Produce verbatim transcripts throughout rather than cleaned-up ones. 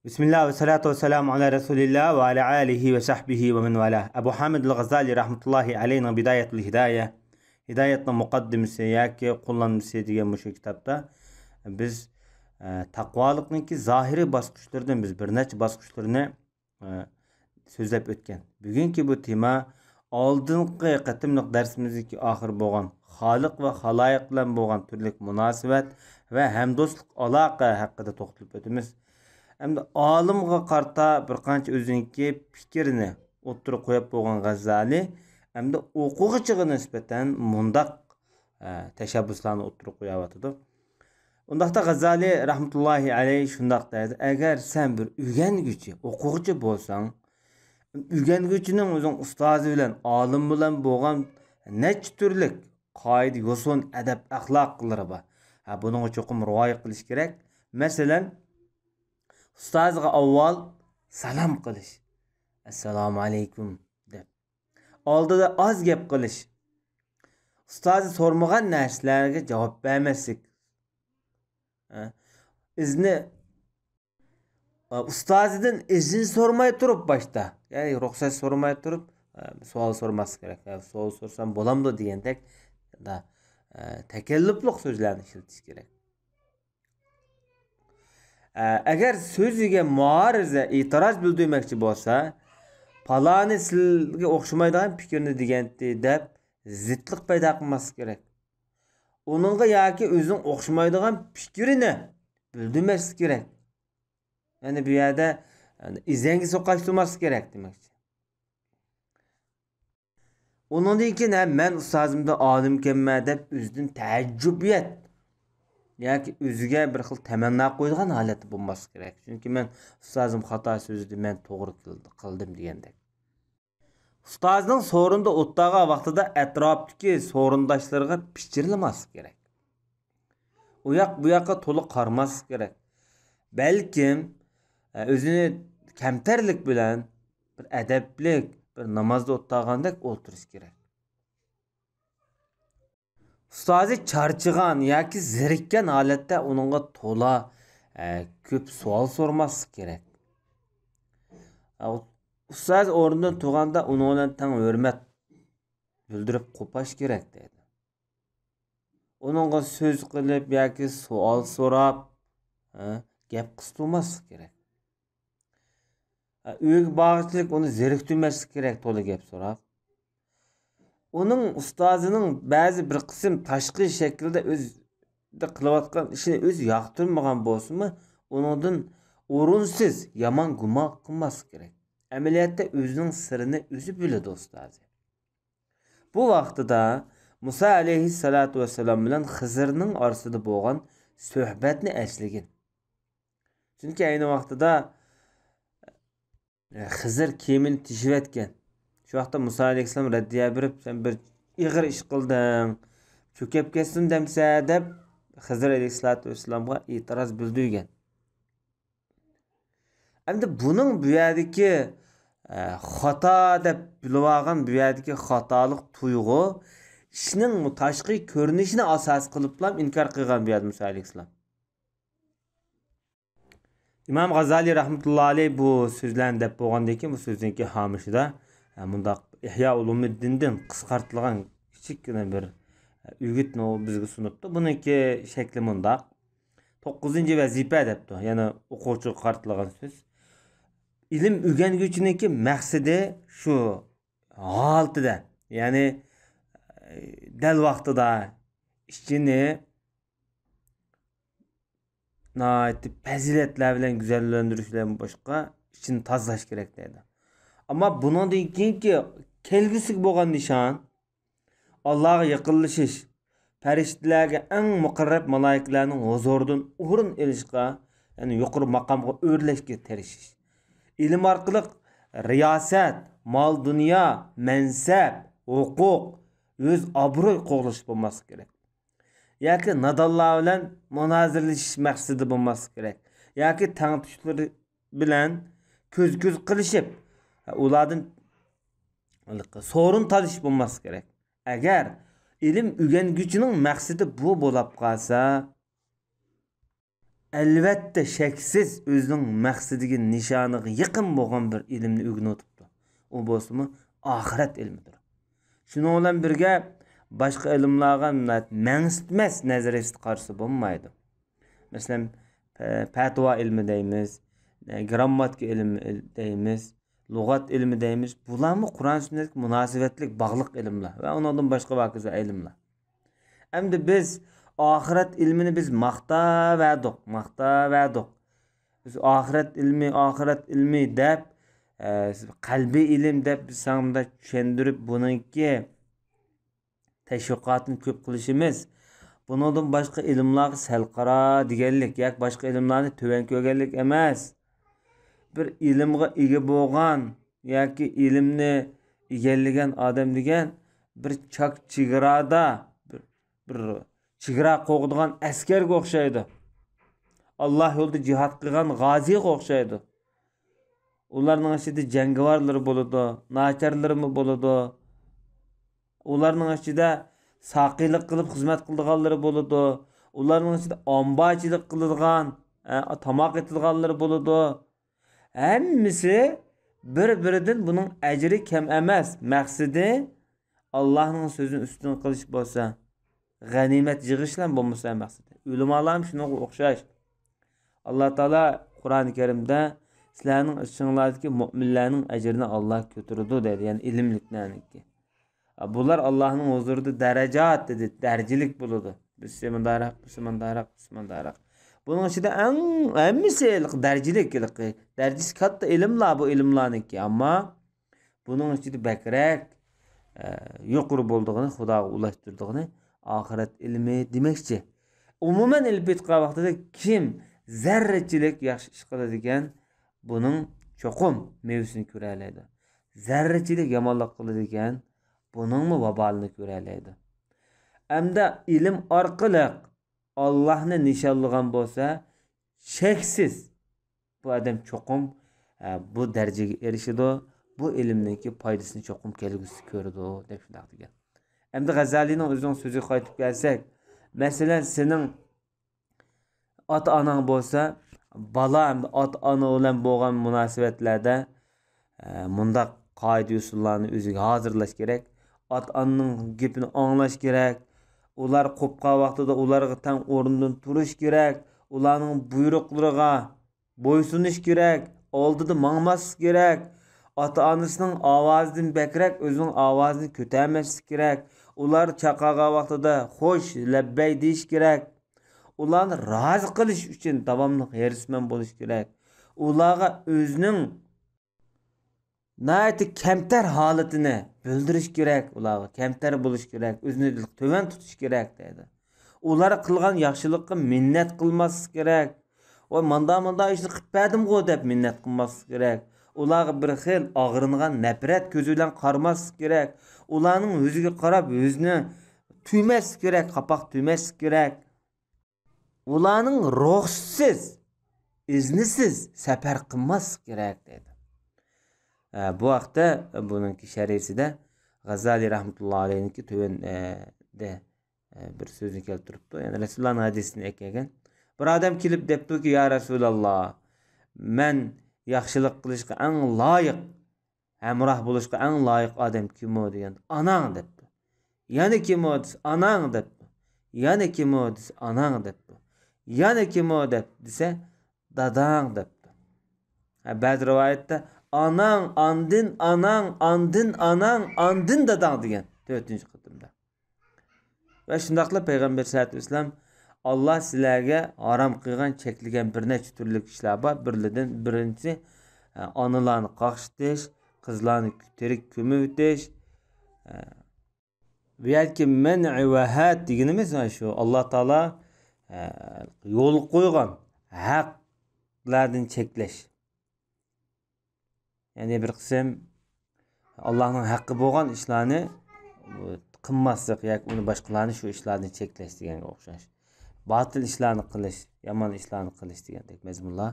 بىسمىللا ۋەسسالاتۇ ۋەسسالامۇ ئالا رەسۇلىللا ۋە ئالا ئالىھى ۋە سەھبىھى ۋە مەن ۋالا. ئەبۇ ھامىد ئەل غازالى رەھمەتۇللاھى ئەلەيھنىڭ بىدايەتۇل ھىدايە، ھىدايەتنىڭ مۇقەددىمىسى ياكى قوللانمىسى دېگەن مۇشۇ كىتابتا بىز، ئە، تەقۋالىقنىڭكى زاھىرىي باسقۇچلىرىدىن بىز بىر نەچچە باسقۇچلىرىنى، ئە، سۆزلەپ ئۆتكەن. بۈگۈنكى بۇ تېما ئالدىنقى قېتىملىق دەرسىمىزدىكى ئاخىرى بولغان خالىق ۋە خالايىق بىلەن بولغان تۈرلۈك مۇناسىۋەت ۋە ھەمدوستلۇق ئالاقە ھەققىدە توختىلىپ ئۆتىمىز. ئەمدى ئالىمغا قارىتا بىر قانچە ئۆزىنىڭكى پىكرىنى ئوتتۇرىغا قويۇپ بولغان غەززالى ئەمدى ئوقۇغۇچىغا نىسبەتەن مۇنداق، ئە، تەشەببۇسلارنى ئوتتۇرىغا قويۇۋاتىدۇ. ئۇنداقتا غەززالى رەھمەتۇللاھى ئەلەيھ شۇنداق دەيدۇ، ئەگەر سەن بىر ئۆگەنگۈچى، ئوقۇغۇچى بولساڭ، ئۆگەنگۈچىنىڭ ئۆزىنىڭ ئۇستازى بىلەن، ئالىم بىلەن بولغان نەچچە تۈرلۈك قائىدە، يوسۇن، ئەدەپ، ئەخلاقلىرى بار. ھە، بۇنىڭغا چوقۇم رىئايە قىلىش كېرەك. مەسىلەن، ئۇستازىغا ئاۋۋال سالام قىلىش، «ئەسسالامۇ ئەلەيكۇم» دەپ، ئالدىدا ئاز گەپ قىلىش، ئۇستازى سورىمىغان نەرسىلەرگە جاۋاب بەرمەسلىك، ھە، ئىزنى، ئۇستازىدىن ئىزىن سورىماي تۇرۇپ باشتا، يەنى رۇخسەت سورىماي تۇرۇپ، سوئال سورىماسلىق كېرەك. سوئال سورىسام بولامدۇ دېگەندەك، تەكەللۇپلۇق سۆزلەرنى ئىشلىتىش كېرەك. ئەگەر سۆزىگە مۇئارىزە، ئېتىراز بىلدۈرمەكچى بولسا، پالانى سىلىگە ئوخشىمايدىغان پىكىرنى دېگەنتى دەپ زىتلىق پەيدا قىلماسلىق كېرەك. ئۇنىڭغا ياكى ئۆزىنىڭ ئوخشىمايدىغان پىكرىنى بىلدۈرمەسلىك كېرەك. يەنى بۇ يەردە، يەنى ئىزەڭگە سوقاشتۇرماسلىق كېرەك دېمەكچى. ئۇنىڭدىن كېيىن، ھە، مەن ئۇستازىمدىن ئالىمكەنمەن دەپ ئۆزىدىن تەئەججۈبىيەت ياكى ئۆزىگە بىر خىل تەمەننا قويىدىغان ھالەتتە بولماسلىق كېرەك. چۈنكى مەن ئۇستازىم خاتا سۆزلىدى، مەن توغرا قىلدىم دېگەندەك. ئۇستازىنىڭ سورۇندا ئولتۇرغان ۋاقتىدا ئەتراپتىكى سورۇنداشلىرىغا پىچىرلىماسلىق كېرەك. ئۇ ياق، بۇ ياققا تولا قارىماسلىق كېرەك. بەلكىم، ئە، ئۆزىنى كەمتەرلىك بىلەن بىر ئەدەپلىك، بىر نامازدا ئولتۇرغاندەك ئولتۇرۇش كېرەك. ئۇستازى چارچىغان ياكى زېرىككەن ھالەتتە ئۇنىڭغا تولا، ئە، كۆپ سوئال سورىماسلىق كېرەك. ئە، ئۇستاز ئورنىدىن تۇرغاندا ئۇنىڭ بىلەن تەڭ ھۆرمەت بىلدۈرۈپ قوپاش كېرەك دەيدۇ. ئۇنىڭغا سۆز قىلىپ ياكى سوئال سوراپ، ھە، گەپ قىستۇرماسلىق كېرەك. ھە، ئۆيگە بارغۇچىلىك ئۇنى زېرىكتۈرمەسلىك كېرەك، تولا گەپ سوراپ. ئۇنىڭ ئۇستازىنىڭ بەزى بىر قىسىم تاشقى شەكىلدە ئۆزىدە قىلىۋاتقان ئىشىنى ئۆزى ياقتۇرمىغان بولسىمۇ، ئۇنىڭدىن ئورۇنسىز يامان گۇمان قىلماسلىق كېرەك. ئەمەلىيەتتە ئۆزىنىڭ سىرىنى ئۆزى بىلىدۇ ئۇستازى. بۇ ۋاقتىدا مۇسا ئەلەيھىسسالاتۇ ۋەسسالام بىلەن خىزىرنىڭ ئارىسىدا بولغان سۆھبەتنى ئەسلىگىن. چۈنكى ئەينى ۋاقتىدا، ئە، خىزىر كېمىنى تېشىۋەتكەن. شۇ ۋاقىتتا مۇسا ئەلەيھىسسالام رەددىيە بېرىپ، «سەن بىر ئېغىر ئىش قىلدىڭ، چۆكۈپ كەتسۇن دەمسە» دەپ، خىزىر ئەلەيھىسسالاتۇ ۋەسسالامغا ئېتىراز بىلدۈرگەن. ئەمدى بۇنىڭ بۇ يەردىكى، ئە، خاتا دەپ بىلىۋالغان بۇ يەردىكى خاتالىق تۇيغۇ ئىشنىڭ تاشقى كۆرۈنۈشىنى ئاساس قىلىپلا ئىنكار قىلغان بۇ يەردە مۇسا ئەلەيھىسسالام. ئىمام غازالى رەھمەتۇللا ئەلەيھ بۇ سۆزلەرنى دەپ بولغاندىن كېيىن، بۇ سۆزنىڭكى ھامىشىدا، ئە، مۇنداق ئىھيا ئۇلۇمىددىندىن قىسقارتىلغان كىچىككىنە بىر، ئە، ئۆگۈتنى ئۇ بىزگە سۇنۇپتۇ. بۇنىڭكى شەكلى مۇنداق. توققۇزىنچى ۋەزىپە دەپتۇ. يەنە ئوقۇغۇچىغا قارىتىلغان سۆز. ئىلىم ئۆگەنگۈچىنىڭكى مەقسىتى شۇ ھالىتىدە، يەنى، ئە، دەل ۋاقتىدا ئىچىنى ناھايىتى پەزىلەتلەر بىلەن گۈزەللەندۈرۈش بىلەن باشقا ئىچىنى تازىلاش كېرەك دەيدۇ. ئەمما بۇنىڭدىن كېيىنكى كەلگۈسىگە بولغان نىشان، ئاللاغا يېقىنلىشىش، پەرىشتىلەرگە، ئەڭ مۇقەررەب مالايىكىلەرنىڭ ھۇزۇرىدىن ئورۇن ئېلىشقا، يەنى يۇقىرى ماقامغا ئۆرلەشكە تىرىشىش. ئىلىم ئارقىلىق رىياسەت، مال-دۇنيا، مەنسەپ، ھوقۇق، ئۆز ئابرۇي قوغلاش بولماسلىقى كېرەك. ياكى نادانلار بىلەن مۇنازىرىلىشىش مەقسىتىدە بولماسلىق كېرەك. ياكى تەڭتۇشلىرى بىلەن كۆز-كۆز قىلىشىپ، ئۇلاردىن سورۇن تالىشىش بولماسلىق كېرەك. ئەگەر ئىلىم ئۆگەنگۈچىنىڭ مەقسىتى بۇ بولاپ قالسا، ئەلۋەتتە، شەكسىز ئۆزىنىڭ مەقسىتىگە، نىشانىغا يېقىن بولغان بىر ئىلىمنى ئۆگىنىۋېتىپتۇ. ئۇ بولسىمۇ ئاخىرەت ئىلمىدۇر. شۇنىڭ بىلەن بىرگە، باشقا ئىلىملارغا مەڭسىتمەس نەزەرىيىسىدە قارىسا بولمايدۇ. مەسىلەن، پە-، پەتىۋا ئىلمى دەيمىز، گىرامماتىكا ئىلمى دەيمىز، لۇغەت ئىلمى دەيمىز. بۇلارمۇ قۇرئان سۈننەتكە مۇناسىۋەتلىك، باغلىق ئىلىملار ۋە ئۇنىڭدىن باشقا ۋاكىزا ئىلىملار. ئەمدى بىز ئاخىرەت ئىلمىنى بىز ماختاۋەردۇق، ماختاۋەردۇق. بىز ئاخىرەت ئىلمى، ئاخىرەت ئىلمى دەپ، ئە، قەلبىي ئىلىم دەپ بىز ساڭا مۇنداق چۈشەندۈرۈپ، بۇنىڭكى تەشۋىقاتىنى كۆپ قىلىشىمىز، بۇنىڭدىن باشقا ئىلىملارغا سەل قارا دېگەنلىك ياكى باشقا ئىلىملارنى تۆۋەن كۆرگەنلىك ئەمەس. بىر ئىلىمغا ئىگە بولغان ياكى ئىلىمنى ئىگىلىگەن ئادەم دېگەن بىر چاك چېگرادا، بىر، بىر چېگرا قوغدىغان ئەسكەرگە ئوخشايدۇ. ئاللا يولىدا جىھاد قىلغان غازىيغا ئوخشايدۇ. ئۇلارنىڭ ئىچىدە جەڭگىۋارلىرى بولىدۇ، ناچارلىرىمۇ بولىدۇ. ئۇلارنىڭ ئىچىدە ساقىيلىق قىلىپ خىزمەت قىلىدىغانلىرى بولىدۇ. ئۇلارنىڭ ئىچىدە ئامبارچىلىق قىلىدىغان، ئە، تاماق ئېتىدىغانلىرى بولىدۇ. ھەممىسى بىر-بىرىدىن بۇنىڭ ئەجرى كەم ئەمەس. مەقسىتى ئاللانىڭ سۆزىنى ئۈستۈن قىلىش بولسا، غەنىيمەت يىغىشلا بولمىسا مەقسىتى. ئۆلىمالار ھەم شۇنىڭغا ئوخشاش. ئاللا تائالا قۇرئانى كەرىمدە، «سىلەرنىڭ ئىچىڭلاردىكى مۆمىنلەرنىڭ ئەجرىنى ئاللا كۆتۈرىدۇ» دەيدۇ، يەنى ئىلىملىكلەرنىڭكى. بۇلار ئاللانىڭ ھۇزۇرىدا دەرەجات دېدى، دەرىجىلىك بولىدۇ. بىرسى مۇنداقراق، بىرسى مۇنداقراق، بىرسى مۇنداقراق. بۇنىڭ ئىچىدە ئەڭ، ھەممىسى ھېلىقى دەرىجىلىك، ھېلىقى دەرىجىسى كاتتا ئىلىملار بۇ ئىلىملارنىڭكى. ئەمما بۇنىڭ ئىچىدە بەكرەك، ئە، يۇقىرى بولىدىغىنى، خۇداغا ئۇلاشتۇرىدىغىنى ئاخىرەت ئىلمى دېمەكچى. ئومۇمەن ئېلىپ ئېيتقان ۋاقتىدا كىم زەررىچىلىك ياخشى ئىش قىلىدىكەن، بۇنىڭ چوقۇم مېۋىسىنى كۆرەلەيدۇ. زەررىچىلىك يامانلىق قىلىدىكەن، بۇنىڭمۇ ۋابالىنى كۆرەلەيدۇ. ئەمدى ئىلىم ئارقىلىق ئاللاھنى نىشانلىغان بولسا، شەكسىز بۇ ئادەم چوقۇم، ئە، بۇ دەرىجىگە ئېرىشىدۇ، بۇ ئىلىمنىڭكى پايدىسىنى چوقۇم كەلگۈسىدە كۆرىدۇ، دەپ شۇنداق دېگەن. ئەمدى غەززالىنىڭ ئۆزىنىڭ سۆزىگە قايتىپ كەلسەك، مەسىلەن، سېنىڭ ئاتا-ئاناڭ بولسا، بالا ھەمدە ئاتا-ئانا بىلەن بولغان مۇناسىۋەتلەردە، ئە، مۇنداق قائىدە-يوسۇنلارنى ئۆزىگە ھازىرلاش كېرەك. ئاتا-ئانىنىڭ گېپىنى ئاڭلاش كېرەك. ئۇلار قوپقان ۋاقتىدا ئۇلارغا تەڭ ئورنىدىن تۇرۇش كېرەك. ئۇلارنىڭ بۇيرۇقلىرىغا بويسۇنۇش كېرەك، ئالدىدا ماڭماسلىق كېرەك. ئاتا-ئانىسىنىڭ ئاۋازىدىن بەكرەك ئۆزىنىڭ ئاۋازىنى كۆتەرمەسلىك كېرەك. ئۇلار چاقىرغان ۋاقتىدا خوش، لەببەي دېيىش كېرەك. ئۇلارنى رازى قىلىش ئۈچۈن داۋاملىق ھېرىسمەن بولۇش كېرەك. ئۇلارغا ئۆزىنىڭ ناھايىتى كەمتەر ھالىتىنى بىلدۈرۈش كېرەك، ئۇلارغا كەمتەر بولۇش كېرەك، ئۆزىنى تۆۋەن تۇتۇش كېرەك دەيدۇ. ئۇلار قىلغان ياخشىلىققا مىننەت قىلماسلىق كېرەك. ۋاي، ماندا-ماندا ئىشنى قىلىپ بەردىمغۇ دەپ مىننەت قىلماسلىق كېرەك. ئۇلارغا بىر خىل ئاغرىنغان نەپرەت كۆزى بىلەن قارىماسلىق كېرەك. ئۇلارنىڭ يۈزىگە قاراپ يۈزنى تۈيمەسلىك كېرەك، قاپاق تۈيمەسلىك كېرەك. ئۇلارنىڭ رۇخسىتىسىز، ئىزنىسىز سەپەر قىلماسلىق كېرەك دەيدۇ. ئە، بۇ ھەقتە بۇنىڭكى شەرھىسىدە غازالىي رەھمەتۇللا ئەلەيھنىڭكى تۆۋەن، ئە، دە، ئە، بىر سۆزنى كەلتۈرۈپتۇ. يەنى رەسۇلۇللانىڭ ھەدىسىدىن ئەكەلگەن. بىر ئادەم كېلىپ دەپتۇكى، يا رەسۇلاللا، مەن ياخشىلىق قىلىشقا ئەڭ لايىق، ھەمراھ بولۇشقا ئەڭ لايىق ئادەم كىمۇ دېگەندە، ئاناڭ دەپتۇ. يەنە كىمۇ دېسە، ئاناڭ دەپتۇ. يەنە كىمۇ دېسە، ئاناڭ دەپتۇ. يەنە كىمۇ دەپ دېسە، داداڭ دەپتۇ. ھە، بەزى رىۋايەتتە ئاناڭ، ئاندىن ئاناڭ، ئاندىن ئاناڭ، ئاندىن داداڭ دېگەن تۆتىنچى قېتىمدا. ۋە شۇنداقلا پەيغەمبەر سەللەللاھۇ ئەلەيھى ۋەسەللەم، ئاللا سىلەرگە ھارام قىلغان، چەكلىگەن بىر نەچچە تۈرلۈك ئىشلار بار. بىرلىدىن، بىرىنچىسى، ئانىلارنى قاقشىتىش، قىزلارنى تىرىك كۆمۈۋېتىش. بۇ يەردىكى مەنئى ۋە ھەد دېگىنىمىز مانا شۇ، ئاللا تائالا يولغا قويغان ھەقلەردىن چەكلەش. يەنى بىر قىسىم ئاللانىڭ ھەققى بولغان ئىشلارنى قىلماسلىق ياكى ئۇنى باشقىلارنى شۇ ئىشلاردىن چەكلەش دېگەنگە ئوخشاش. باتىل ئىشلارنى قىلىش، يامان ئىشلارنى قىلىش دېگەندەك مەزمۇنلار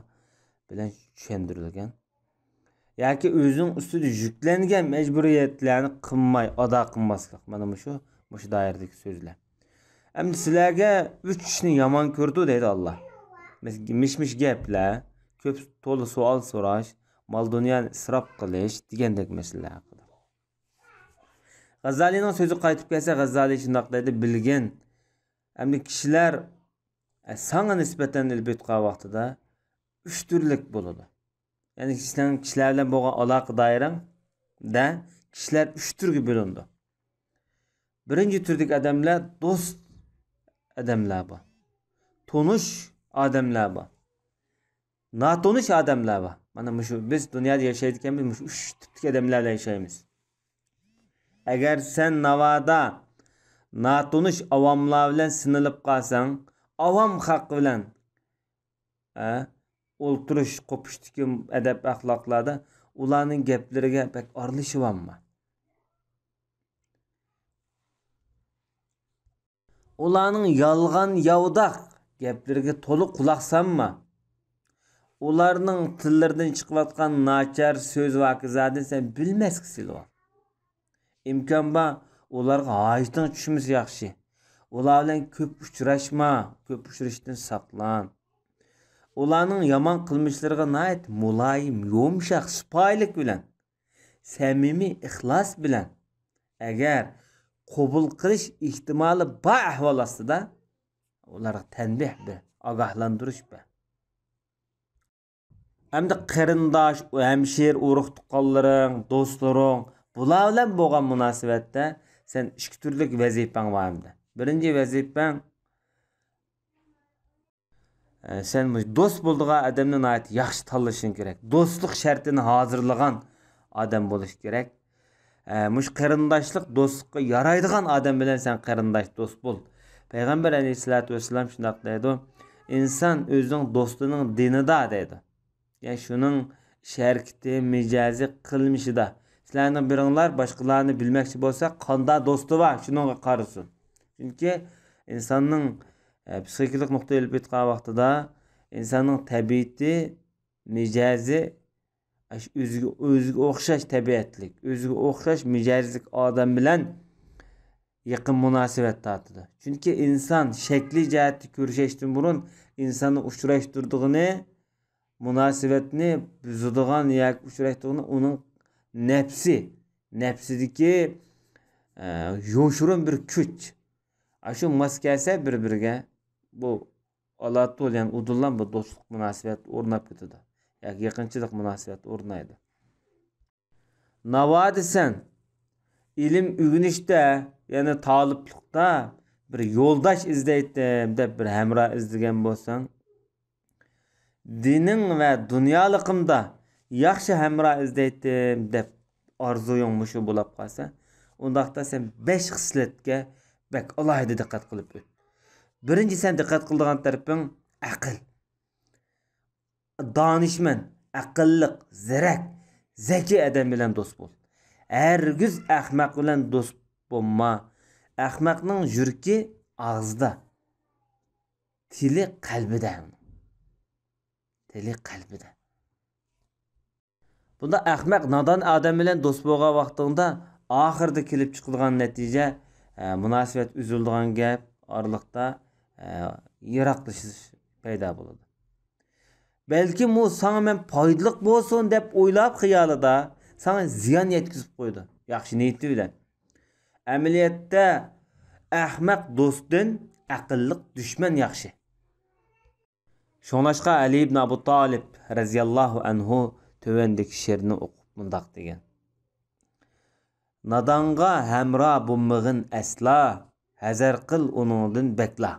بىلەن چۈشەندۈرۈلگەن. ياكى ئۆزىنىڭ ئۈستىدە يۈكلەنگەن مەجبۇرىيەتلەرنى قىلماي ئادا قىلماسلىق. مانا مۇشۇ، مۇشۇ دائىرىدىكى سۆزلەر. ئەمدى سىلەرگە ئۈچ ئىشنى يامان كۆرىدۇ دەيدۇ ئاللا. مىش-مىش گەپلەر، كۆپ تولا سوئال سوراش، مال-دۇنيانى ئىسراپ قىلىش دېگەندەك مەسىلىلەر ھەققىدە. غەززالىنىڭ سۆزىگە قايتىپ كەلسە، غەززالى شۇنداق دەيدۇ، بىلگىن، ئەمدى كىشىلەر، ئە، ساڭا نىسبەتەن ئېلىپ ئېيتقان ۋاقتىدا ئۈچ تۈرلۈك بولىدۇ. يەنى سېنىڭ كىشىلەر بىلەن بولغان ئالاقە دائىرەڭدە كىشىلەر ئۈچ تۈرگە بۆلۈنىدۇ. بىرىنچى تۈردىكى ئادەملەر دوست ئادەملەر بار. تونۇش ئادەملەر بار. ناتونۇش ئادەملەر بار. مانا مۇشۇ بىز دۇنيادا ياشايدىكەنمىز، مۇشۇ ئۈچ تىپتىكى ئادەملەر بىلەن ياشايمىز. ئەگەر سەن ناۋادا ناتونۇش ئاۋاملار بىلەن سىنىلىپ قالساڭ، ئاۋام خەق بىلەن، ھە، ئولتۇرۇش، قوپۇشتىكى ئەدەپ-ئەخلاقلاردا ئۇلارنىڭ گەپلىرىگە بەك ئارىلىشىۋالما. ئۇلارنىڭ يالغان-ياۋىداق گەپلىرىگە تولا قۇلاق سالما. ئۇلارنىڭ تىللىرىدىن چىقىۋاتقان ناچار سۆز ۋە ھاكازادىن سەن بىلمەسكە سېلىۋال. ئىمكان بار، ئۇلارغا ھاجىتىڭ چۈشمىسە ياخشى. ئۇلار بىلەن كۆپ ئۇچراشما، كۆپ ئۇچرىشىشتىن ساقلان. ئۇلارنىڭ يامان قىلمىشلىرىغا ناھايىتى مۇلايىم، يۇمشاق، سىپايىلىك بىلەن، سەمىمىي ئىخلاس بىلەن، ئەگەر قوبۇل قىلىش ئېھتىمالى بار ئەھۋال ئاستىدا، ئۇلارغا تەنبىھ بەر، ئاگاھلاندۇرۇش بەر. ئەمدى قېرىنداش، ھەمشىرە، ئۇرۇق-تۇغقانلىرىڭ، دوستلىرىڭ، بۇلار بىلەن بولغان مۇناسىۋەتتە سەن ئىككى تۈرلۈك ۋەزىپەڭ بار ئەمدى. بىرىنچى ۋەزىپەڭ، ئە، سەن مۇشۇ دوست بولىدىغان ئادەمنى ناھايىتى ياخشى تاللىشىڭ كېرەك. دوستلۇق شەرتىنى ھازىرلىغان ئادەم بولۇش كېرەك. ئە، مۇشۇ قېرىنداشلىق، دوستلۇققا يارايدىغان ئادەم بىلەن سەن قېرىنداش، دوست بول. پەيغەمبەر ئەلەيھىسسالاتۇ ۋەسسالام شۇنداق دەيدۇ، ئىنسان ئۆزىنىڭ دوستىنىڭ دىنىدا دەيدۇ. يەنى شۇنىڭ ئىش ھەرىكىتى، مىجەزى، قىلمىشىدا. سىلەرنىڭ بىرىڭلار باشقىلارنى بىلمەكچى بولسا، قانداق دوستى بار، شۇنىڭغا قارىسۇن. چۈنكى ئىنساننىڭ، ئە، پسىخىكىلىق نۇقتىدىن ئېلىپ ئېيتقان ۋاقتىدا، ئىنساننىڭ تەبىئىتى، مىجەزى، ئاشۇ ئۆزىگە، ئۆزىگە ئوخشاش تەبىئەتلىك، ئۆزىگە ئوخشاش مىجەزلىك ئادەم بىلەن يېقىن مۇناسىۋەت تارتىدۇ. چۈنكى ئىنسان شەكلىي جەھەتتە كۆرۈشەشتىن بۇرۇن، ئىنساننى ئۇچراشتۇرىدىغىنى، مۇناسىۋەتنى بۇزىدىغان ياكى ئۇچراشتۇرىدىغىنى ئۇنىڭ نەپسى، نەپسىدىكى، ئە، يوشۇرۇن بىر كۈچ. ئاشۇ ماس كەلسە بىر-بىرىگە، بۇ ئالا تۇل، يەنى ئۇدۇللا بۇ دوستلۇق مۇناسىۋەت ئورناپ كېتىدۇ. ياكى يېقىنچىلىق مۇناسىۋەت ئورنايدۇ. ناۋادا سەن ئىلىم ئۆگىنىشتە، يەنى تالىپلىقتا بىر يولداش ئىزدەيتتىم دەپ بىر ھەمراھ ئىزدىگەن بولساڭ، دىنىڭ ۋە دۇنيالىقىمدا ياخشى ھەمراھ ئىزدەيتتىم دەپ ئارزۇيۇڭ مۇشۇ بولاپ قالسا، ئۇنداقتا سەن بەش خىسلەتكە بەك ئالاھىدە دىققەت قىلىپ ئۆت. بىرىنچى سەن دىققەت قىلىدىغان تەرىپىڭ ئەقىل. دانىشمەن، ئەقىللىق، زېرەك، زەكىي ئادەم بىلەن دوست بول. ھەرگىز ئەخمەق بىلەن دوست بولما. ئەخمەقنىڭ يۈرىكى ئاغزىدا، تىلى قەلبىدە. تىلى قەلبىدە. بۇنداق ئەخمەق، نادان ئادەم بىلەن دوست بولغان ۋاقتىڭدا ئاخىرىدا كېلىپ چىقىدىغان نەتىجە، ئە، مۇناسىۋەت ئۈزۈلىدىغان گەپ، ئارىلىقتا، ئە، يىراقلىشىش پەيدا بولىدۇ. بەلكىم ئۇ ساڭا مەن پايدىلىق بولسۇن دەپ ئويلاپ خىيالىدا ساڭا زىيان يەتكۈزۈپ قويىدۇ، ياخشى نىيىتى بىلەن. ئەمەلىيەتتە ئەخمەق دوستتىن ئەقىللىق دۈشمەن ياخشى. شۇڭلاشقا ئەلى ئىبن ئەبۇ تالىپ رەزىياللاھۇ ئەنھۇ تۆۋەندىكى شېئىرنى ئوقۇپ مۇنداق دېگەن: نادانغا ھەمراھ بولمىغىن ئەسلا، ھەزەر قىل ئۇنىڭدىن بەكلا.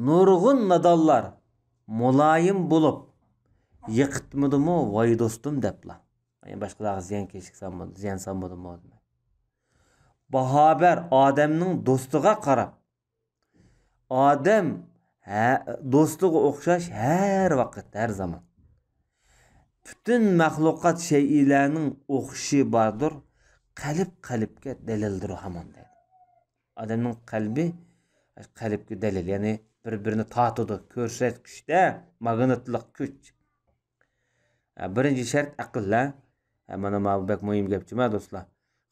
نۇرغۇن نادانلار مۇلايىم بولۇپ، يىقىتمىدىمۇ ۋاي دوستۇم دەپلا. يەنى باشقىلارغا زىيان كەشكە سالمىدى، زىيان سالمىدىمۇ دېمەك. باھا بەر ئادەمنىڭ دوستىغا قاراپ. ئادەم ھە-، دوستىغا ئوخشاش ھەر ۋاقىت، ھەر زامان. پۈتۈن مەخلۇقات شەيئىلەرنىڭ ئوخشىشى باردۇر، قەلب قەلبكە دەلىلدۇر ھامان دەيدۇ. ئادەمنىڭ قەلبى قەلبكە دەلىل، يەنى بىر-بىرىنى تارتىدۇ، كۆرسەتكۈچتە ماگنىتلىق كۈچ. ھە، بىرىنچى شەرت ئەقىل، ھە. ھە، مانا ماۋۇ بەك مۇھىم گەپ جۇما دوستلار،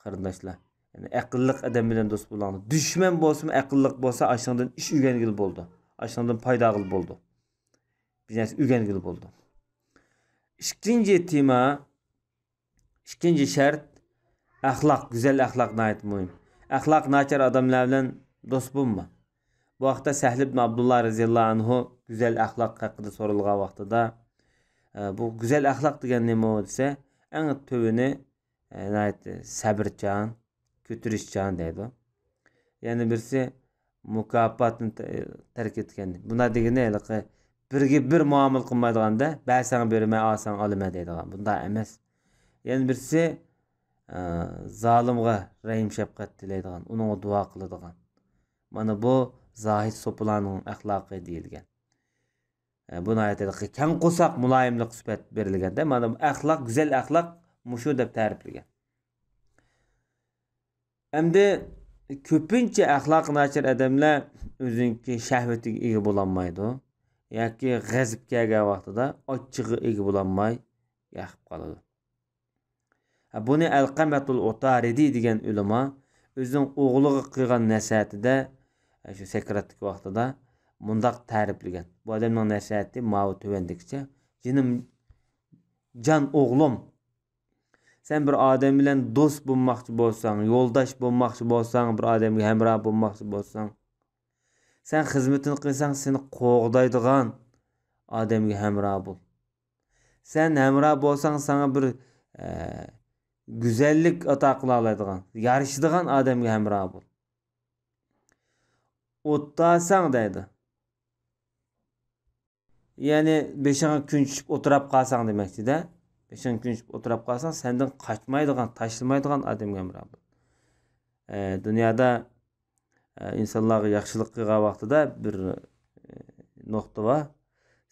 قېرىنداشلار. يەنى ئەقىللىق ئادەم بىلەن دوست بولۇڭلار. دۈشمەن بولسىمۇ ئەقىللىق بولسا، ئاشۇنىڭدىن ئىش ئۆگەنگىلى بولىدۇ. ئاشۇنىڭدىن پايدا ئالغىلى بولىدۇ. نەرسە ئۆگەنگىلى بولىدۇ. ئىككىنچى تېما، ئىككىنچى شەرت، ئەخلاق، گۈزەل ئەخلاق ناھايىتى مۇھىم. ئەخلاق ناچار ئادەملەر بىلەن دوست بولما. بۇ ھەقتە سەھل ئىبن ئابدۇللا رەزىياللاھۇ ئەنھۇ گۈزەل ئەخلاق ھەققىدە سورالغان ۋاقتىدا، ئە، بۇ گۈزەل ئەخلاق دېگەن نېمە دېسە، ئەڭ تۆۋىنى، ئە، ناھايىتى سەبرچان، كۆتۈرۈشچان دەيدۇ. يەنە بىرسى مۇكاپاتنى تە-، تەرك ئەتكەن. بۇنداق دېگىنى ھېلىقى بىرگە بىر مۇئامىلە قىلمايدىغاندا، بەرسەڭ بېرىمەن، ئالساڭ ئالىمەن دەيدىغان. بۇنداق ئەمەس. يەنە بىرسى، ئە، زالىمغا رەھىم شەپقەت تىلەيدىغان، ئۇنىڭغا دۇئا قىلىدىغان. مانا بۇ زاھىد سوپىلارنىڭ ئەخلاقى دېيىلگەن. ئە، بۇ ناھايىتى كەڭ قورساق مۇلايىملىق سۈپەت بېرىلگەندە، مانا بۇ ئەخلاق، گۈزەل ئەخلاق مۇشۇ دەپ تەرىپلىگەن. ئەمدى كۆپىنچە ئەخلاقى ناچار ئادەملەر ئۆزىنىڭكى شەھۋىتىگە ئىگە بولالمايدۇ ياكى غەزىپ كەلگەن ۋاقتىدا ئاچچىقىغا ئىگە بولالماي ياقىپ قالىدۇ. بۇنى ئەلقەمەتۇل ئۇتارىدى دېگەن ئۆلىما ئۆزىنىڭ ئوغلىغا قىلغان نەسىھەتىدە، شۇ سەكراتتىكى ۋاقتىدا مۇنداق تەرىپلىگەن. بۇ ئادەمنىڭ نەسىھەتى ماۋۇ تۆۋەندىكىچە: جېنىم، جان ئوغلۇم، سەن بىر ئادەم بىلەن دوست بولماقچى بولساڭ، يولداش بولماقچى بولساڭ، بىر ئادەمگە ھەمراھ بولماقچى بولساڭ، سەن خىزمىتىنى قىلساڭ، سېنى قوغدايدىغان ئادەمگە ھەمراھ بول. سەن ھەمراھ بولساڭ، ساڭا بىر، ئە، گۈزەللىك ئاتا قىلالايدىغان، يارىشىدىغان ئادەمگە ھەمراھ بول. ئوتتاساڭ دەيدۇ. يەنى بېشىڭغا كۈن چۈشۈپ ئولتۇراپ قالساڭ دېمەكچىدە. بېشىڭغا كۈن چۈشۈپ ئولتۇراپ قالساڭ، سەندىن قاچمايدىغان، تاشلىمايدىغان ئادەمگە ھەمراھ بول. ئە، دۇنيادا، ئە، ئىنسانلارغا ياخشىلىق قىلغان ۋاقتىدا بىر، ئە، نۇقتا بار.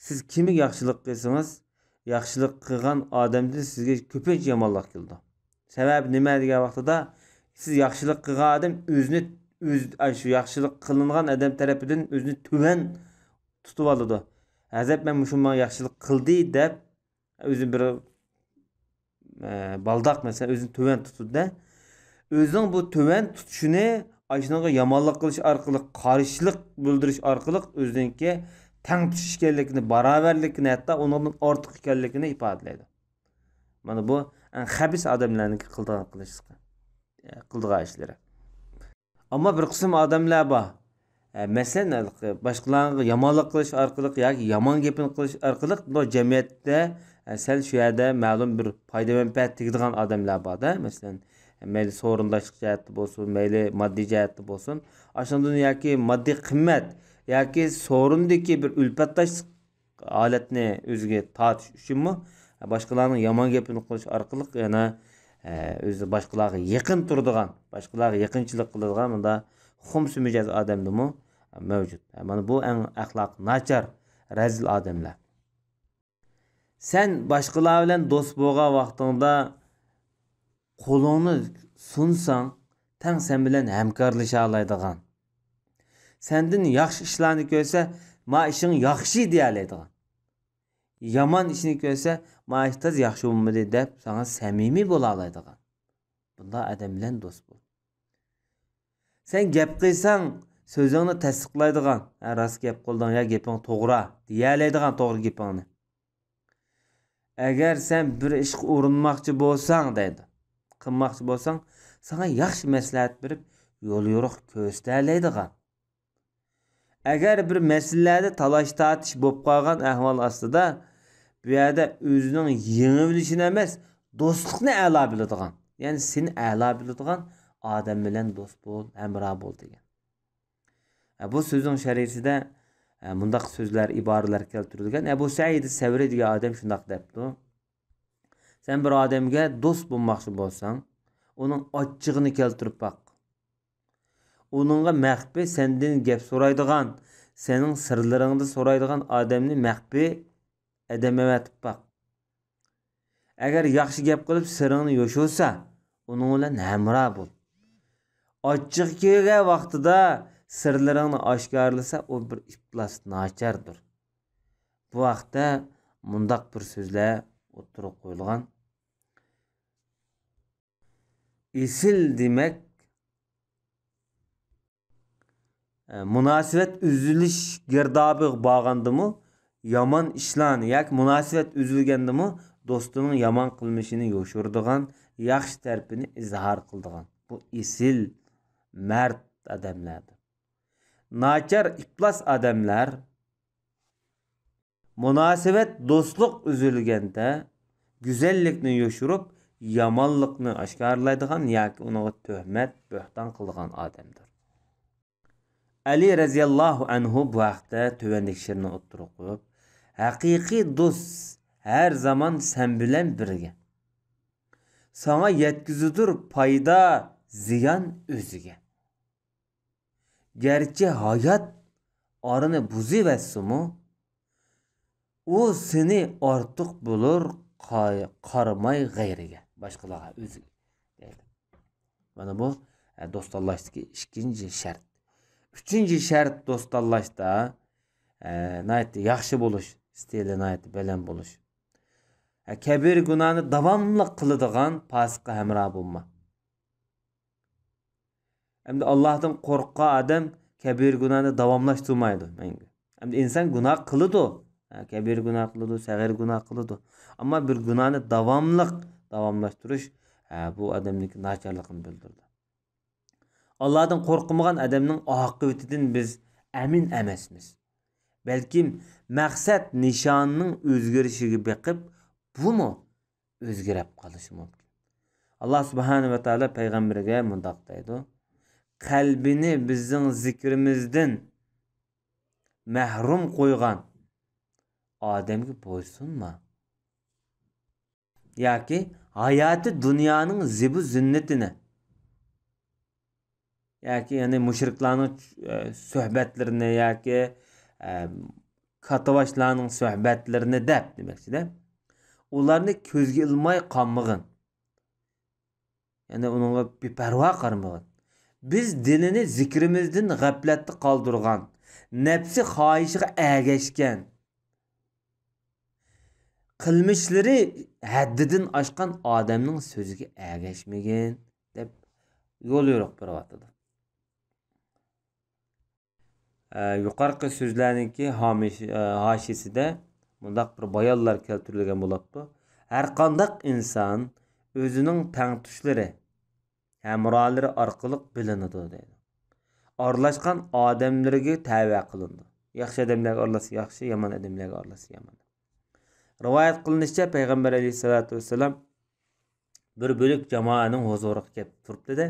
سىز كىمگە ياخشىلىق قىلسىڭىز، ياخشىلىق قىلغان ئادەمدىن سىزگە كۆپىنچە يامانلىق كېلىدۇ. سەۋەبى نېمە دېگەن ۋاقتىدا، سىز ياخشىلىق قىلغان ئادەم ئۆزىنى، ئۆز، ئاي، شۇ ياخشىلىق قىلىنغان ئادەم تەرىپىدىن ئۆزىنى تۆۋەن تۇتۇۋالىدۇ. ھەزرەت، مەن مۇشۇ ماڭا ياخشىلىق قىلدى دەپ، ئۆزى بىر، ئە، بالداق، مەسىلەن، ئۆزىنى تۆۋەن تۇتىدۇ-دە. ئۆزىنىڭ بۇ تۆۋەن تۇتۇشىنى ئاشۇنىڭغا يامانلىق قىلىش ئارقىلىق، قارشىلىق بىلدۈرۈش ئارقىلىق ئۆزىنىڭكى تەڭ تۇتۇش ئىكەنلىكىنى، باراۋەرلىكىنى، ھەتتا ئۇنىڭدىن ئارتۇق ئىكەنلىكىنى ئىپادىلەيدۇ. مانا بۇ ئەڭ خەبىس ئادەملەرنىڭكى قىلىدىغان قىلىشلىقى، قىلىدىغان ئىشلىرى. ئەمما بىر قىسىم ئادەملەر بار. ئە، مەسىلەن، ھېلىقى باشقىلارغا يامانلىق قىلىش ئارقىلىق ياكى يامان گېپىنى قىلىش ئارقىلىق بۇ جەمئىيەتتە، ئە، سەل شۇ يەردە مەلۇم بىر پايدا مەنپەئەت تېگىدىغان ئادەملەر بار-دە. مەسىلەن، مەيلى سورۇنداشلىق جەھەتتە بولسۇن، مەيلى ماددىي جەھەتتە بولسۇن. ئاشۇنىڭدىن ياكى ماددىي قىممەت ياكى سورۇندىكى بىر ئۈلپەتداشلىق ھالەتنى ئۆزىگە تارتىش ئۈچۈنمۇ باشقىلارنىڭ يامان گېپىنى قىلىش ئارقىلىق يەنە، ئە، ئۆزى باشقىلارغا يېقىن تۇرىدىغان، باشقىلارغا يېقىنچىلىق قىلىدىغان مۇنداق خۇمسى مىجەز ئادەمدىمۇ مەۋجۇت. مانا بۇ ئەڭ ئەخلاقى ناچار، رەزىل ئادەملەر. سەن باشقىلار بىلەن دوست بولغان ۋاقتىڭدا قولۇڭنى سۇنساڭ، تەڭ سەن بىلەن ھەمكارلىشالايدىغان. سەندىن ياخشى ئىشلارنى كۆرسە، ما ئىشىڭ ياخشى دېيەلەيدىغان. يامان ئىشنى كۆرسە، ما ئىش تاز ياخشى بولمىدى دەپ ساڭا سەمىمىي بولالايدىغان. بۇنداق ئادەم بىلەن دوست بول. سەن گەپ قىلساڭ، سۆزۈڭنى تەستىقلايدىغان، ھە، راست گەپ قىلدىڭ يا گېپىڭ توغرا دېيەلەيدىغان توغرا گېپىڭنى. ئەگەر سەن بىر ئىشقا ئۇرۇنماقچى بولساڭ، دەيدۇ، قىلماقچى بولساڭ، ساڭا ياخشى مەسلىھەت بېرىپ، يول يورۇق كۆرسىتەلەيدىغان. ئەگەر بىر مەسىلىلەردە تالاش-تارتىش بولۇپ قالغان ئەھۋال ئاستىدا، بۇ يەردە ئۆزىنىڭ يېڭىۋېلىشىنى ئەمەس، دوستلۇقنى ئەلا بىلىدىغان، يەنى سېنى ئەلا بىلىدىغان ئادەم بىلەن دوست بول، ھەمراھ بول دېگەن. ھە، بۇ سۆزنىڭ شەرھىسىدە، ھە، مۇنداق سۆزلەر، ئىبارىلەر كەلتۈرۈلگەن. ئەبۇ سەئىد سەۋرى دېگەن ئادەم شۇنداق دەپتۇ: سەن بىر ئادەمگە دوست بولماقچى بولساڭ، ئۇنىڭ ئاچچىقىنى كەلتۈرۈپ باق. ئۇنىڭغا مەخپىي سەندىن گەپ سورايدىغان، سېنىڭ سىرلىرىڭنى سورايدىغان ئادەمنى مەخپىي ئادەم ئەۋەتىپ باق. ئەگەر ياخشى گەپ قىلىپ سىرىڭنى يوشۇرسا، ئۇنىڭ بىلەن ھەمراھ بول. ئاچچىقى كەلگەن ۋاقتىدا سىرلىرىڭنى ئاشكارىلىسا، ئۇ بىر ئىپلاس ناچاردۇر. بۇ ھەقتە مۇنداق بىر سۆزلەر ئوتتۇرىغا قويۇلغان. ئېسىل دېمەك، ئە، مۇناسىۋەت ئۈزۈلۈش گىردابىغا بارغاندىمۇ، يامان ئىشلارنى ياكى مۇناسىۋەت ئۈزۈلگەندىمۇ دوستىنىڭ يامان قىلمىشىنى يوشۇرىدىغان، ياخشى تەرىپىنى ئىزھار قىلىدىغان. بۇ ئېسىل، مەرد ئادەملەردۇر. ناچار، ئىپلاس ئادەملەر مۇناسىۋەت، دوستلۇق ئۈزۈلگەندە، گۈزەللىكنى يوشۇرۇپ، يامانلىقنى ئاشكارىلايدىغان ياكى ئۇنىڭغا تۆھمەت، بۆھتان قىلىدىغان ئادەمدۇر. ئەلى رەزىياللاھۇ ئەنھۇ بۇ ھەقتە تۆۋەندىكى شېئىرنى ئوتتۇرىغا قويۇپ، ھەقىقىي دوست ھەر زامان سەن بىلەن بىرگە. ساڭا يەتكۈزىدۇر پايدا، زىيان ئۆزىگە. گەرچە ھايات ئارىنى بۇزۇۋەتسىمۇ، ئۇ سېنى ئارتۇق بىلۇر، قا-، قارىماي غەيرىگە، باشقىلارغا، ئۆزىگە، دەيدۇ. مانا بۇ، ئە، دوست تاللاشتىكى ئىككىنچى شەرت. ئۈچىنچى شەرت دوست تاللاشتا، ئە، ناھايىتى ياخشى بولۇش ئىستىلى ناھايىتى بەلەن بولۇش. ئە، كەبىرە گۇناھنى داۋاملىق قىلىدىغان پاسىققا ھەمراھ بولما. ئەمدى ئاللاھتىن قورققان ئادەم كەبىرە گۇناھنى داۋاملاشتۇرمايدۇ مەڭگۈ. ئەمدى ئىنسان گۇناھ قىلىدۇ. ھە، كەبىرە گۇناھ قىلىدۇ، سەغىرە گۇناھ قىلىدۇ. ئەمما بىر گۇناھنى داۋاملىق داۋاملاشتۇرۇش، ھە، بۇ ئادەمنىڭكى ناچارلىقىنى بىلدۈرىدۇ. ئاللاھتىن قورقمىغان ئادەمنىڭ ئاقىۋىتىدىن بىز ئەمىن ئەمەسمىز. بەلكىم مەقسەت نىشانىنىڭ ئۆزگىرىشىگە بېقىپ، بۇمۇ ئۆزگىرەپ قالىشى مۇمكىن. ئاللا سۇبھانە ۋە تائالا پەيغەمبىرىگە مۇنداق دەيدۇ: «قەلبىنى بىزنىڭ زىكرىمىزدىن مەھرۇم قويغان ئادەمگە بويسۇنما.» ياكى ھاياتى دۇنيانىڭ زىبۇ زىننىتىنى ياكى، يەنى مۇشرىكلارنىڭ، ئە، سۆھبەتلىرىنى ياكى، ئە، كاتتىباشلارنىڭ سۆھبەتلىرىنى دەپ دېمەكچىدە، ئۇلارنى كۆزگە ئىلماي قالمىغىن. يەنى ئۇنىڭغا بىپەرۋا قارىمىغىن. بىز دىلىنى زىكرىمىزدىن غەپلەتتە قالدۇرغان، نەپسى خاھىشىغا ئەگەشكەن، قىلمىشلىرى ھەددىدىن ئاشقان ئادەمنىڭ سۆزىگە ئەگەشمىگىن، دەپ يول يورۇق بېرىۋاتىدۇ. ئە، يۇقىرىقى سۆزلەرنىڭكى ھامىش-، ئە، ھاشىيىسىدە مۇنداق بىر بايانلار كەلتۈرۈلگەن بولۇپتۇ: «ھەرقانداق ئىنسان ئۆزىنىڭ تەڭتۇشلىرى، ھەمراھلىرى ئارقىلىق بىلىنىدۇ» دەيدۇ. ئارىلاشقان ئادەملىرىگە تەۋە قىلىنىدۇ. ياخشى ئادەملەرگە ئارىلاشسا ياخشى، يامان ئادەملەرگە ئارىلاشسا يامان. رىۋايەت قىلىنىشىچە، پەيغەمبەر ئەلەيھىسسالاتۇ ۋەسسالام بىر بۆلەك جامائەتنىڭ ھۇزۇرىغا كەپ تۇرۇپتۇ-دە،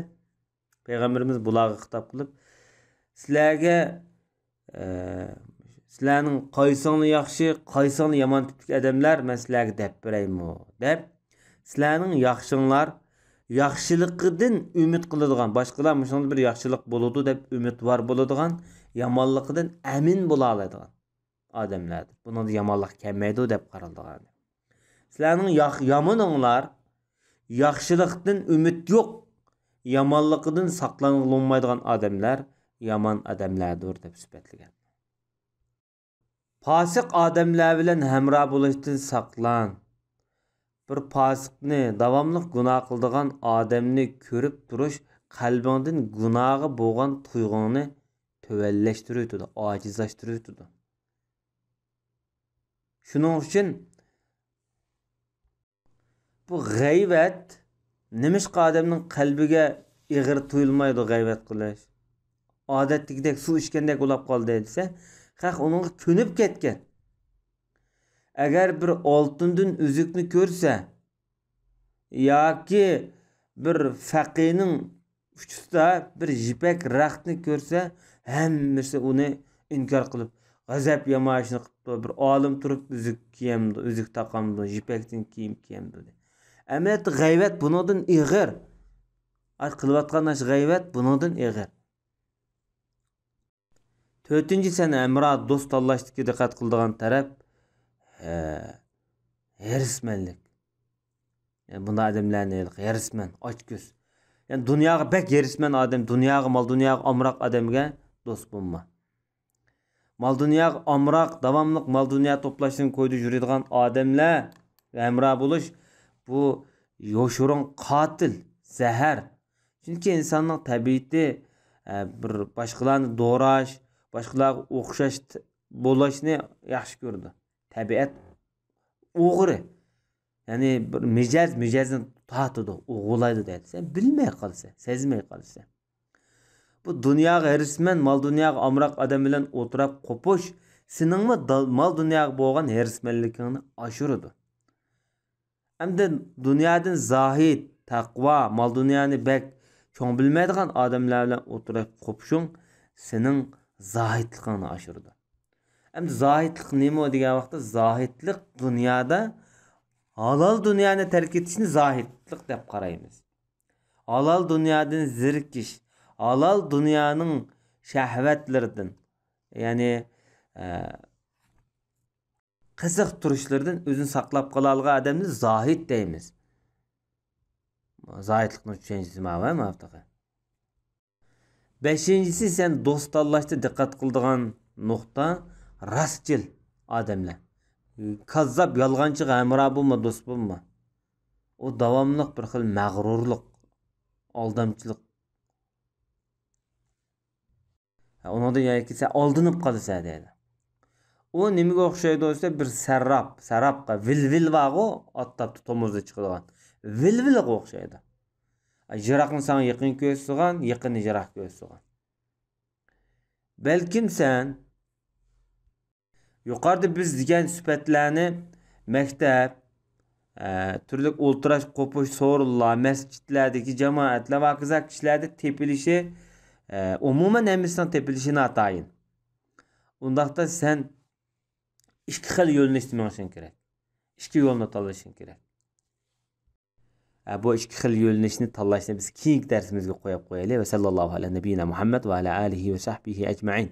پەيغەمبىرىمىز بۇلارغا خىتاب قىلىپ، سىلەرگە، ئە، سىلەرنىڭ قايسىڭلار ياخشى، قايسىڭلار يامان تىپتىكى ئادەملەر، مەن سىلەرگە دەپ بېرەيمۇ؟ دەپ، سىلەرنىڭ ياخشىڭلار، ياخشىلىقىدىن ئۈمىد قىلىدىغان، باشقىلار مۇشۇنىڭدا بىر ياخشىلىق بولىدۇ دەپ ئۈمىدۋار بولىدىغان، يامانلىقىدىن ئەمىن بولالايدىغان ئادەملەردۇر. بۇنىڭدا يامانلىق كەلمەيدۇ دەپ قارىلىدىغان. سىلەرنىڭ ياخ-، يامىنىڭلار، ياخشىلىقتىن ئۈمىد يوق، يامانلىقىدىن ساقلانغىلى بولمايدىغان ئادەملەر يامان ئادەملەردۇر دەپ سۈپەتلىگەن. پاسىق ئادەملەر بىلەن ھەمراھ بولۇشتىن ساقلان. بىر پاسىقنى، داۋاملىق گۇناھ قىلىدىغان ئادەمنى كۆرۈپ تۇرۇش قەلبىڭدىن گۇناھقا بولغان تۇيغۇڭنى تۆۋەنلەشتۈرۈۋېتىدۇ، ئاجىزلاشتۇرۇۋېتىدۇ. شۇنىڭ ئۈچۈن بۇ غەيۋەت، نېمىشقا ئادەمنىڭ قەلبىگە ئېغىر تۇيۇلمايدۇ غەيۋەت قىلىش؟ ئادەتتىكىدەك سۇ ئىچكەندەك بولاپ قالدى دېسە، خەق ئۇنىڭغا كۆنۈپ كەتكەن. ئەگەر بىر ئالتۇندىن ئۈزۈكنى كۆرسە ياكى بىر فەقىرنىڭ ئۇچىسىدا بىر يىپەك رەختنى كۆرسە، ھەممىسى ئۇنى ئىنكار قىلىپ، غەزەپ نامايىشىنى قىپتۇ. بىر ئالىم تۇرۇپ ئۈزۈك كىيەمدۇ، ئۈزۈك تاقامدۇ، يىپەكتىن كىيىم كىيەمدۇ دەپ. ئەمەلىيەتتە غەيۋەت بۇنىڭدىن ئېغىر. ئاي، قىلىۋاتقان ئىش غەيۋەت بۇنىڭدىن ئېغىر. تۆتىنچى، سەن ھەمراھ دوست تاللاشتىكى دىققەت قىلىدىغان تەرەپ، ھە، ھېرىسمەنلىك. يەنى بۇنداق ئادەملەرنى ھېلىقى ھېرىسمەن، ئاچكۆز. يەنى دۇنياغا بەك ھېرىسمەن ئادەم، دۇنياغا، مال-دۇنياغا ئامراق ئادەمگە دوست بولما. مال-دۇنياغا ئامراق، داۋاملىق مال-دۇنيا توپلاشتىن كويدا يۈرىدىغان ئادەملەر ھەمراھ بولۇش، بۇ يوشۇرۇن قاتىل، زەھەر. چۈنكى ئىنساننىڭ تەبىئىتى، ئە، بىر باشقىلارنى دوراش، باشقىلارغا ئوخشاش ت-، بولۇشنى ياخشى كۆرىدۇ. تەبىئەت ئوغرى. يەنى بىر مىجەز مىجەزنى تارتىدۇ، ئوغرىلايدۇ دەيدۇ. سەن بىلمەي قالىسەن، سەزمەي قالىسەن. بۇ دۇنياغا ھېرىسمەن، مال دۇنياغا ئامراق ئادەم بىلەن ئولتۇراپ قوپۇش سېنىڭمۇ دا-، مال دۇنياغا بولغان ھېرىسمەنلىكىڭنى ئاشۇرىدۇ. ئەمدى دۇنيادىن زاھىد، تەقۋا، مال دۇنيانى بەك چوڭ بىلمەيدىغان ئادەملەر بىلەن ئولتۇراپ قوپۇشۇڭ سېنىڭ زاھىدلىقىڭنى ئاشۇرىدۇ. ئەمدى زاھىدلىق نېمە دېگەن ۋاقىتتا، زاھىدلىق دۇنيادا ھالال دۇنيانى تەرك ئېتىشنى زاھىدلىق دەپ قارايمىز. ھالال دۇنيادىن زېرىكىش، ھالال دۇنيانىڭ شەھۋەتلىرىدىن، يەنى، ئە، قىزىقتۇرۇشلىرىدىن ئۆزىنى ساقلاپ قالالىغان ئادەمنى زاھىد دەيمىز. زاھىدلىقنىڭ چۈشەنچىسى ماۋۇ، ماۋۇ تېخى. بەشىنچىسى، سەن دوست تاللاشتا دىققەت قىلىدىغان نۇقتا، راستچىل ئادەملەر. كاززاپ، يالغانچىغا ھەمراھ بولما، دوست بولما. ئۇ داۋاملىق بىر خىل مەغرۇرلۇق، ئالدامچىلىق. ھە، ئۇنىڭدىن ياكى سەن ئالدىنىپ قالىسەن دەيدۇ. ئۇ نېمىگە ئوخشايدۇ دېسە، بىر سەرراپ، سەرراپقا، ۋىلۋىل بارغۇ، ئات تاپتا تومۇزدا چىقىدىغان. ۋىلۋىلغا ئوخشايدۇ. يىراقنى ساڭا يېقىن كۆرسىتىدىغان، يېقىننى يىراق كۆرسىتىدىغان. بەلكىم سەن يۇقىرىدا بىز دېگەن سۈپەتلەرنى مەكتەپ، ئە، تۈرلۈك ئولتۇراش، قوپۇش، سورۇنلار، مەسچىتلەردىكى جامائەتلەر ۋە ھاكازا كىشىلەردە تېپىلىشى، ئە، ئومۇمەن ھەممىسىنىڭ تېپىلىشى ناتايىن. ئۇنداقتا سەن ئىككى خىل يۆنىلىشتە مېڭىشىڭ كېرەك. ئىككى يولنى تاللىشىڭ كېرەك. ئە، بۇ ئىككى خىل يۆنىلىشنى تاللاشنى بىز كېيىنكى دەرسىمىزگە قويۇپ قويايلى. ۋە سەللەللاھۇ ئەلە نەبىيىنا مۇھەممەد ۋە ئەلە ئالىھى ۋە سەھبىھى ئەجمەئىن.